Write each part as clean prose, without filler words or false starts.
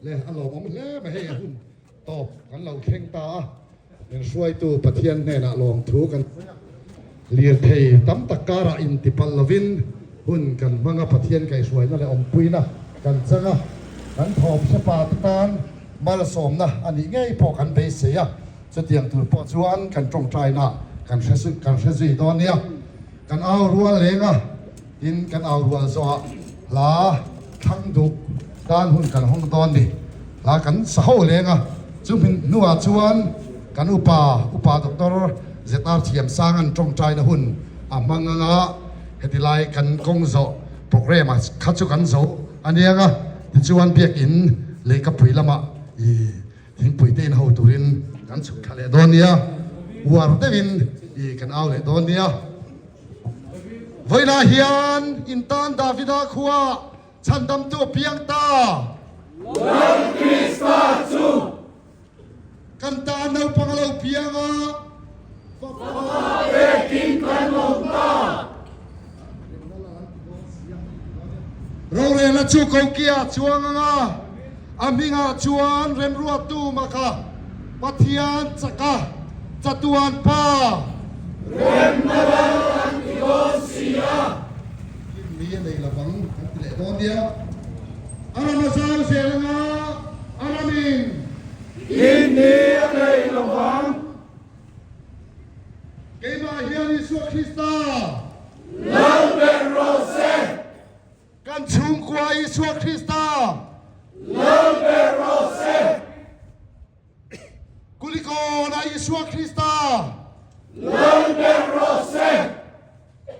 Le a lawmawm hle mai hei a hun tawp kan lo thleng ta a, min hruaitu Pathian hnenah lawmthu kan sawi a, lirthei tam tak karah intipalh lovin hun kan hmang a, Pathian kaihhruaina leh awmpuina kan chang a, kan thawm hrepa te tan malsawmna a nih ngei pawh kan beisei a, chutiang tur pawh chuan kan tawngtaina kan hre kan hre zui dawn nia, kan au rual leng a. Tin, kan au rual zawhah hla thlang duh tan hun kan hawng dawn ni. Hla kan sa ho leng a, chu hmin hnuah chuan kan upa, Upa Doctor ZR Thiamsanga'n tawngtaina hun a hmang ang a, heti lai kan kawng zawh programme ah kha chu kan zo a niang a, tichuan biakinn lehkapui lamah i thingpui te in ho turin kan chhuk thla leh dawn nia, uar deuhin i kan au leh dawn nia. Vawiinah hian in tan Davida khua chhandamtu a piang ta. Lal Krista chu. Kan tan naupang a lo piang a. Fapa pekin kan awm ta. Rorelna chu Kokia chuang ang a, a hmingah chuan remruattu maka Pathian chaka chatuan pa. Remna ral an ti dawn si a. Kim ni a nei lovang kan ti leh dawn nia. A ram a zau zel anga a ramin. Kim ni a nei lovang. Keimah hian Isua Krista. Lal ber rawh se. Kan chhungkua Isua Krista. Lal ber rawh se. Kulikawn-ah Isua Krista. Lal ber rawh se.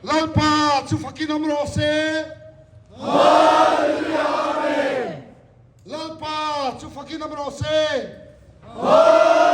Lalpa chu fakin awm rawh se. Hallelujah Amen. Lalpa chu fakin awm rawh se. Hallelujah.